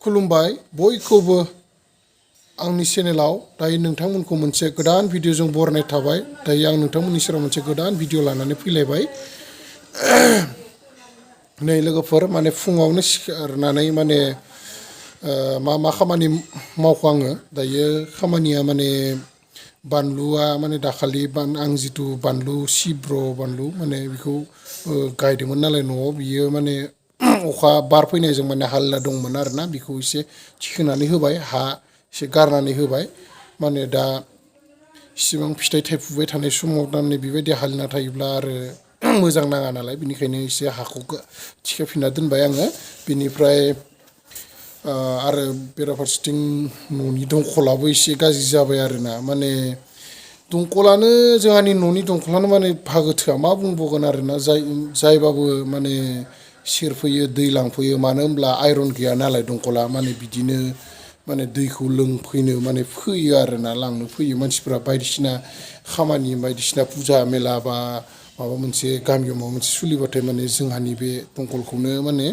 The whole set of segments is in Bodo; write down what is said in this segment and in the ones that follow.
खुलुमबाय बयखौबो आंनि चेनेलाव दायो नोंथांमोनखौ मोनसे गोदान भिडिअजों बरायनाय थाबाय। दायो आं नोंथांमोननि सेराव मोनसे गोदान भिडिअ लानानै फैलायबाय। नै लोगोफोर माने फुङावनो सिखारनानै माने मा खामानि मावखो आङो दायो खामानिया माने बानलुआ माने दाखालि आं जिथु बानलु सिब्र' बानलु माने बेखौ गायदोंमोन नालाय न'आव बियो माने अखा बार फैनायजों माने हाल्ला दंमोन आरोना बेखौ एसे थिखोनानै होबाय हा एसे गारनानै होबाय माने दा इसिबां फिथाइ थाइफुबाय थानाय समाव दामाने बेबायदि हालिना थायोब्ला आरो मोजां नाङा नालाय बिनिखायनो एसे हाखौ थिखोफिनना दोनबाय आङो बिनिफ्राय आरो बेराफारसेथिं न'नि दंखलाबो एसे गाज्रि जाबाय आरोना माने दंखलानो जोंहानि न'नि दंखलानो माने भागो थोआ मा बुंबावगोन आरोना जायबाबो माने सेरफैयो दै लांफैयो मानो होनब्ला आइरन गैया नालाय दंखला माने बिदिनो माने दैखौ लोंफैनो माने फैयो आरोना लांनो फैयो मानसिफ्रा बायदिसिना खामानि बायदिसिना फुजा मेला बा माबा मोनसे गामियाव माबा मोनसे सोलिबाथाय माने जोंहानि बे दंखलखौनो माने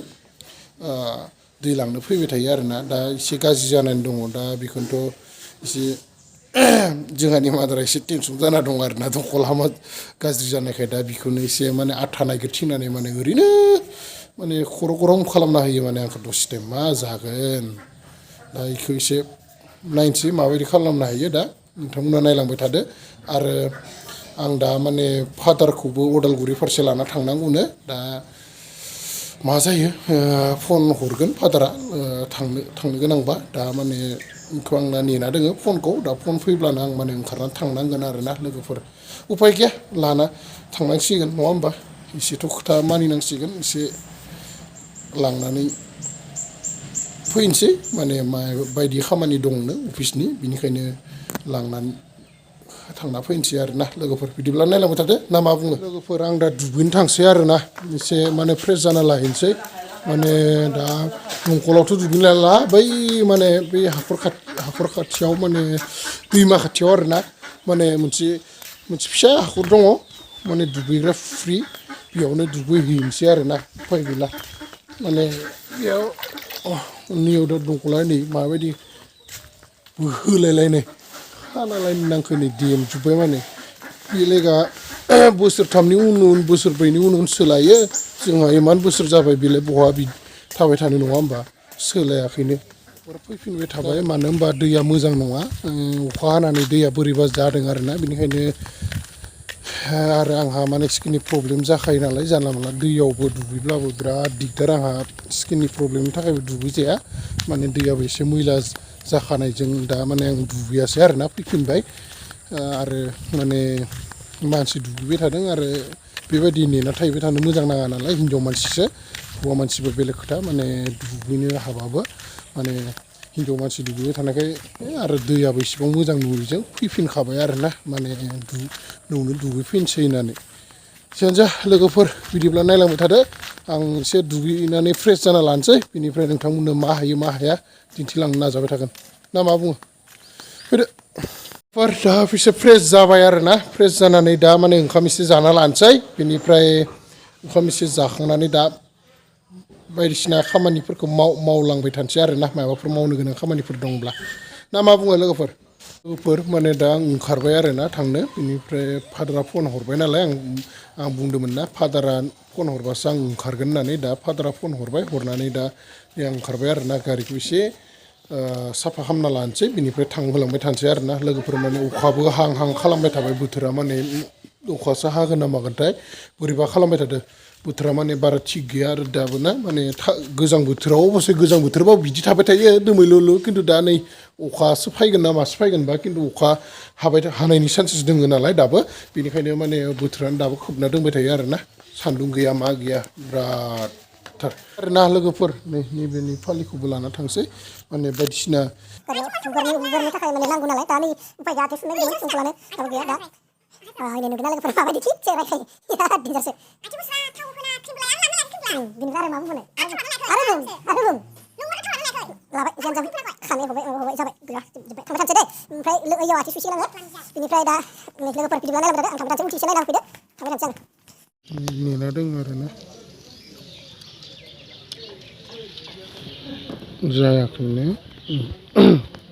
दै लांनो फैबाय थायो आरोना दा एसे गाज्रि जानानै दङ दा बेखौनोथ' एसे जोंहानि मादारा एसे टेनसन जाना दं आरोना दंखला गाज्रि जानायखाय दा बेखौनो एसे माने आथा नागिरथिंनानै माने ओरैनो माने खर' गरम खालामना होयो माने आंखौ दसे टाइम मा जागोन दा बेखौ एसे नायनोसै माबायदि खालामनो हायो दा नोंथांमोना नायलांबाय थादो आरो आं दा माने फादारखौबो उदालगुरि फारसे लाना थांनांगौनो दा मा जायो फन हरगोन फादारा थांनो गोनांबा दा माने बेखौ आं दा नेना दोङो फनखौ दा फन फैब्लानो आं माने ओंखारनानै थांनांगोन आरोना लोगोफोर उफाय गैया लाना थांनांसिगोन नङा होमबा एसेथ' खोथा मानिनांसिगोन एसे लांनानै फैनोसै माने मा बायदि खामानि दंनो अफिसनि बिनिखायनो लांनानै थांना फैनोसै आरोना लोगोफोर बिदिब्ला नायलांबाय थादो ना मा बुङो लोगोफोर आं दा दुगैनो थांसै आरोना एसे माने फ्रेस जाना लाहैनोसै माने दा दंखलावथ' दुगैनो लाला बै माने बै हाखर खाथियाव माने दैमा खाथियाव आरोना माने मोनसे फिसा हाखर दङ माने दुगैग्रा फुख्रि बेयावनो दुगैहैनोसै आरोना उफाय गैला माने बेयाव नैयाव दा दंखला नै माबायदि बोहोलायलायनाय खानालायनो नांखो नै देमजोब्बाय माने बेलेगा बोसोरथामनि उन बोसोरब्रैनि उन सोलायो जोंहा इमान बोसोर जाबाय बेलाय बहा थाबाय थानो नङा होमबा सोलायाखैनो फैफिनबाय थाबाय मानो होनबा दैया मोजां नङा अखा हानानै दैया बोरैबा जादों आरोना बेनिखायनो आरो आंहा माने स्किननि प्रब्लेम जाखायो नालाय जानला मोनला दैयावबो दुगैब्लाबो बिराद दिगदार आंहा स्किननि प्रब्लेमनि थाखायबो दुगैजाया माने दैयाबो एसे मैला जाखानायजों दा माने आं दुगैयासै आरोना फैफिनबाय आरो माने मानसि दुगैबाय थादों आरो बेबायदि नेना थाहैबाय थानो मोजां नाङा नालाय हिनजाव मानसिसो हौवा मानसिबो बेलेग खोथा माने दुगैनो हाबाबो माने हिनजाव मानसि दुगैबाय थानायखाय आरो दैयाबो इसेबां मोजां नुयिजों फैफिनखाबाय आरोना माने न'आवनो दुगैफिनसै होननानै जियानो जा लोगोफोर बिदिब्ला नायलांबाय थादो आं एसे दुगैनानै फ्रेस जाना लानोसै बिनिफ्राय नोंथांमोननो मा हायो मा हाया दिन्थिलांनो नाजाबाय थागोन ना मा बुङो फैदो दा एसे फ्रेस जाबाय आरोना फ्रेस जानानै दा माने ओंखाम एसे जाना लानोसै बिनिफ्राय ओंखाम एसे जाखांनानै दा बायदिसिना खामानिफोरखौ मावलांबाय थानोसै आरोना माबाफोर मावनो गोनां खामानिफोर दंब्ला ना मा बुङो लोगोफोर माने दा आं ओंखारबाय आरोना थांनो बेनिफ्राय फादारा फन हरबाय नालाय आं बुंदोंमोन ना फादारा फन हरबासो आं ओंखारगोन होननानै दा फादारा फन हरबाय हरनानै दा आं ओंखारबाय आरोना गारिखौ एसे साफा खालामना लानोसै बिनिफ्राय होलांबाय थानोसै आरोना लोगोफोर माने अखाबो हां खालामबाय थाबाय बोथोरा माने अखासो हागोन ना मागोनथाय बोरैबा खालामबाय थादों बोथोरा माने बारा थिग गैया आरो दाबो ना माने गोजां बोथोराव अबस्से गोजां बोथोरबाबो बिदि थाबाय थायो दोमैलुलु खिन्थु दा नै अखासो फैगोन ना मासो फैगोनबा खिन्थु अखा हानायनि चान्सेस दङ नालाय दाबो बेनिखायनो माने बोथोरानो दाबो खोबना दोनबाय थायो आरोना सान्दुं गैया मा गैया बिराद थार आरोना लोगोफोर नै नैबेनि फालिखौबो लाना थांसै माने बायदिसिना हुगारनि थाखाय माने नांगौ नालाय दा नै उफाय गैया आथिं सुनाय दंमोन दंखलानो दाबो गैया दा आयनो नुदोंना लोगोफोर माबायदि थिगसे रायखायो बिराद दिगदारसो बिनिफ्राय आरो मा बुंनो आरो बुं लाबाय जियानो जाबाय खानाय हबाय जाबाय बिराद थांबाय थानोसै दे ओमफ्राय ओइयाव आथिं सुइसै आङो बिनिफ्राय दा लोगोफोर बिदिब्ला नायलांबाय थादो आं थांबाय थानोसै उनथिंसो नायलांफैदो थांबाय थानोसै आं नेना दङ आरोना जायाखैनो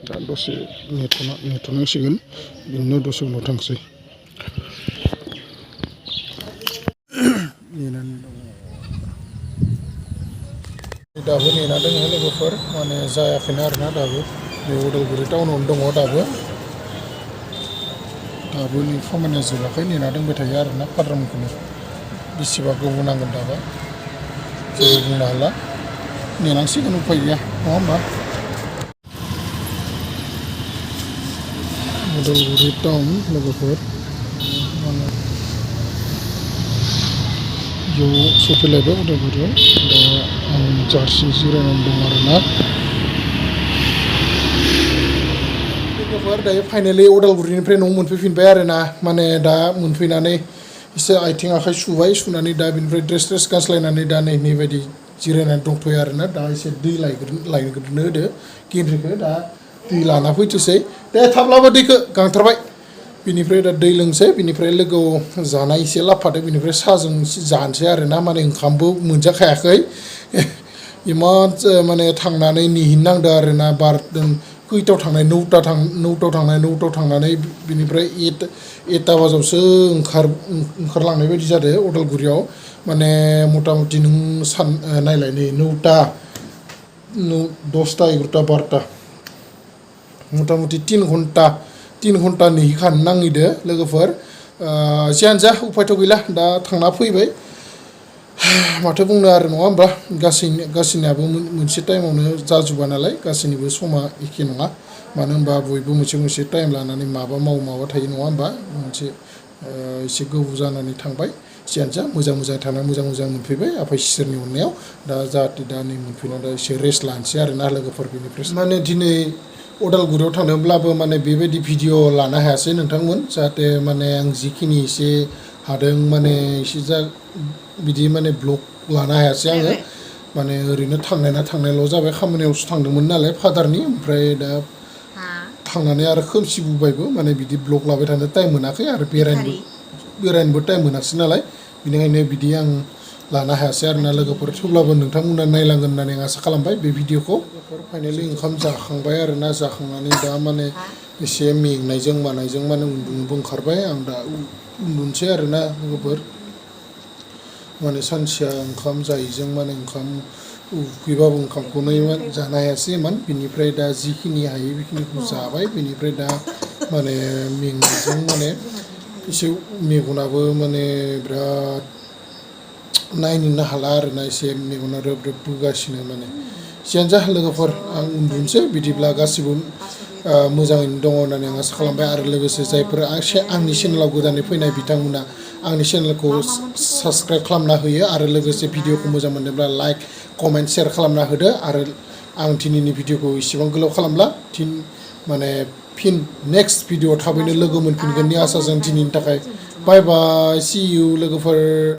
दा दसे नेथ'नांसिगोन बिनि उनाव दसे उनाव थांसै नेनानै दङ दाबो नेना दङ लोगोफोर माने जायाखैनो आरोना दाबो बे उदालगुरि टाउनावनो दङ दाबो नै खामानिया जोबाखै नेना दोंबाय थायो आरोना फाद्रमखौनो बेसेबा गोबाव नांगोन दाबा जेबो बुंनो हाला नेनांसिगोन उफाय गैया नङा होमबा उदालगुरि टाउन लोगोफोर माने बेयाव सफैलायबाय उदालगुरियाव दा आं जारसि जिरायनानै दं आरोना लोगोफोर दायो फाइनालि उदालगुरिनिफ्राय न'आव मोनफैफिनबाय आरोना माने दा मोनफैनानै एसे आथिं आखाइ सुबाय सुनानै दा बिनिफ्राय ड्रेस गानस्लायनानै दा नै बायदि जिरायनानै दंथ'यो आरोना दा एसे दै लायग्रोनो होदो गेन्द्रिखौ दा दै लाना फैथोसै दे थाब लाबो दैखौ गांथारबाय बिनिफ्राय दा दै लोंसै बिनिफ्राय लोगोआव जानाय एसे लाफादो बिनिफ्राय साहाजों जानोसै आरोना माने ओंखामबो मोनजाखायाखै इमान माने थांनानै नेहैनांदों आरोना बारदों खैथायाव थांनाय 9टायाव थांनानै बिनिफ्राय 8टा बाजायावसो ओंखारलांनाय बायदि जादों उदालगुरियाव माने मथा मथि नों नायलाय नै 9टा 10टा 11टा 12टा मथा मथि 3 घन्टा नेहैखानो नांहैदो लोगोफोर जियानो जा उफायथ' गैला दा थांना फैबाय माथो बुंनो आरो नङा होमबा गासैनियाबो मोनसे टाइमावनो जाजोबा नालाय गासैनिबो समा एखे नङा मानो होनबा बयबो मोनसे टाइम लानानै माबा थायो नङा होमबा मोनसे एसे गोबाव जानानै थांबाय जियानो जा मोजां थांना मोजां मोनफैबाय आफा इसोरनि अननायाव दा जाहाथे दा नै मोनफैना दा एसे रेस्ट लानोसै आरोना लोगोफोर बेनिफ्राय माने दिनै उदालगुरियाव थांनोब्लाबो माने बेबायदि भिडिअ लानो हायासै नोंथांमोन जाहाथे माने आं जिखिनि एसे हादों माने एसे बिदि माने ब्लग लानो हायासै आङो माने ओरैनो थांनायल' जाबाय खामानियावसो थांदोंमोन नालाय फादारनि ओमफ्राय दा थांनानै आरो खोमसिबोबायबो माने बिदि ब्लग लाबाय थानो टाइम मोनाखै आरो बेरायनोबो टाइम मोनासै नालाय बेनिखायनो बिदि आं लानो हायासै आरोना लोगोफोर थेवब्लाबो नोंथांमोना नायलांगोन होननानै आं आसा खालामबाय बे भिडिअखौ फाइनालि ओंखाम जाखांबाय आरोना जाखांनानै दा माने एसे मेंनायजों मानायजों माने उन्दुनोबो ओंखारबाय आं दा उन्दुनोसै आरोना लोगोफोर माने सानसेया ओंखाम जायैजों माने ओंखाम उखैबाबो ओंखामखौनो जानो हायासैमोन बिनिफ्राय दा जिखिनि हायो बेखिनिखौ जाबाय बिनिफ्राय दा माने मेंनायजों माने एसे मेगनाबो माने बिराद नायनोनो हाला आरोना एसे मेगना रोब बोगासिनो माने जियानो जा लोगोफोर आं उन्दुनोसै बिदिब्ला गासिबो मोजाङैनो दङ होननानै आं आसा खालामबाय आरो लोगोसे जायफोर आंनि चेनेलाव गोदानै फैनाय बिथांमोना आंनि चेनेलखौ साबस्क्राइब खालामना होयो आरो लोगोसे भिडिअखौ मोजां मोनोब्ला लाइक कमेन्ट शेयार खालामना होदो आरो आं दिनैनि भिडिअखौ इसेबां गोलाव खालामला माने फिन नेक्स्ट भिडिअ थाबैनो लोगो मोनफिनगोननि आसाजों दिनैनि थाखाय बाय बाय सि इउ लोगोफोर